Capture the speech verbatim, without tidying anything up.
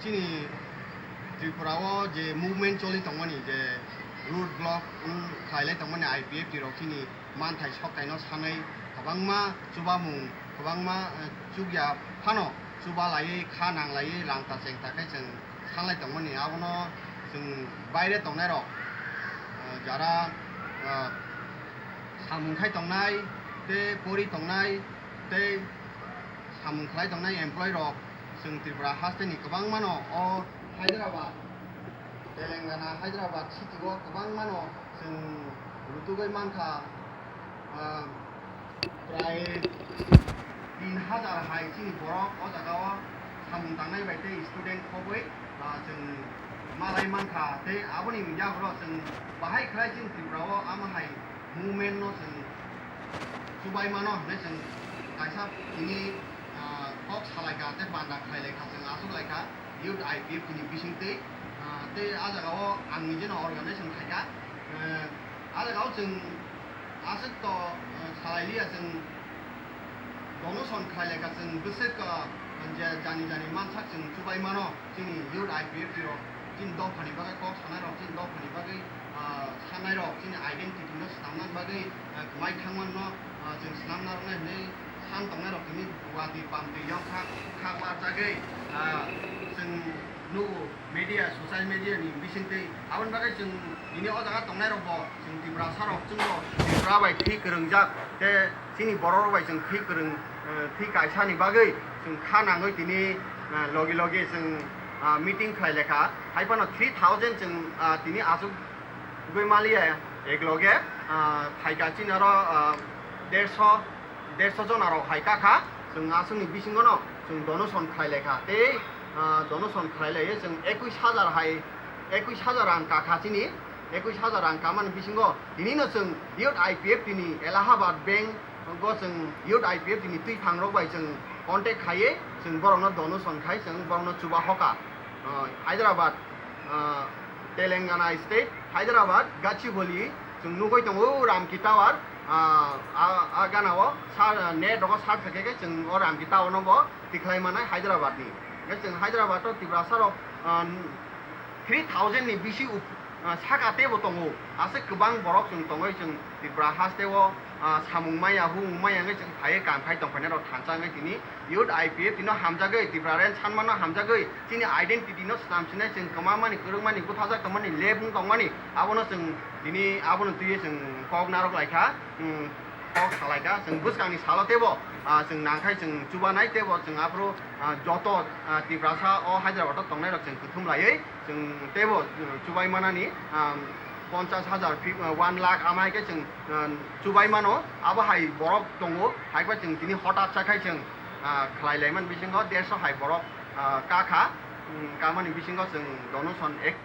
Chini Tripura o je movement choli tongmani, je road block wng khlailai tongmani I P F T rok chini manthai sokthai no sanai kwbangma chubamung, kwbangma, eh, chukya phano chubalaiwi, kha nanglaiwi, rang ta cheng ta khe chwng sanlai tongmani. Abono chwng baire tongnai rok, eh, jara, eh, samung khai tongnai tei pori tongnai tei samung khlai tongnai employee rok, chwng Tripura hasteni kwbangmano o Hyderabad, Telangana Hyderabad city o kwbangmano chwng rutugwi mankha, ah, prai tin hajar hai chini borok o jaga o samung tangnai bai tei student khogwi, ah, chwng malai mankha tei aboni yagulo chwng bahai khlai chini Tripura o ama hai movement no chwng chubai mano hinwi chwng kaisa tini, ah, kok salaikha tei banda khlailaikha, chwng achuklaikha Youth I P F T ni bisingtwi, ah, tei ah jagao ang nijeno organization khaikha. Eh, ah jagao chwng aswk to, eh, salailiya, chwng donation khlailaikha, chwng bwswk, ah, je jani jani mansak chwng chubai mano. Chini Youth I P F T rok, chini dophani bagwi kok sanai rok, chini dophani bagwi, ah, sanai rok, chini identity no swnamna bagwi, ah, kwmai thangman no, ah, chwng swnamna rwknai hinwi san tongnai rok tini watwi pamtwi yongkha kha barjagwi, ah, chwng nugo media, social media ni bisingtwi. Aboni bagwi chwng tini o jaga tongnai rok bo chwng Tiprasa rok, chwng bo Tripura bai thwi kwrwngjak tei chini borok rok bai chwng thwi kwrwng, eh, thwi kaisa ni bagwi chwng kha nangwi tini, eh, logi logi chwng, ah, meeting khlai lekha. Hai phano three thousand chwng, ah, tini achuk gwi maliya ek loge, ah, phaikha chini oro, ah, derso, derso jona rok hai kakha. Chwng aswk ni bisingo no chwng donation khlai lekha tei, ah, donation khlai laiye chwng ekwis hajar hai, ekwis hajar rang kakha chini. Ekwis hajar rang kamani bisingo tini no chwng Youth I P F T ni Allahabad Bank o chwng Youth I P F T ni twiphang rok bai chwng contact khaiwi chwng borok no donation khai chwng borok no chuba hoka. Ah, Hyderabad, ah, Telangana state, Hyderabad, Gachibowli, chwng nugwi tongo Ramki Tower, ah, ah, ah, gana o sar, net rogo sar kha khe chwng o Ramki Tower no bo tikhlai manai Hyderabad ni. Hwnkhe chwng Hyderabad o Tiprasa rok, ah, three thousand ni bisi up-, ah, saka teibo tongo. Aswk kwbang borok chwng tongwi chwng Tripura haste o, ah, samung maya, humung maya hwnkhe chwng phaiwi kam khai tongphainai rok thansa wngwi tini Youth I P F T no hamjagwi, Tripura reng sanmano hamjagwi, chini identity no swnam sinai chwng kwmamani, kwrwngmani, buthajak tongmani, leb wng tongmani, abono chwng tini abono twiwi chwng kok narwk laikha, hmm, kok salaikha. Chwng bwskangni salo teibo, ah, chwng nangkhai chwng chubanai teibo chwng aphuru, ah, joto, ah, Tiprasa o Hyderabad o tongnai rok chwng kuthum laiwi chwng teibo, uh, chubai manani, um, ponchas hajar, fif-, uh, one lakh ama hai khe chwng, uh, chubai mano. Abo hai borok tongo, hai khe chwng tini hotat sa khai chwng, uh, khlai lai man bisingo derso hai borok, uh, ka kha, um, kamani bisingo chwng donation ek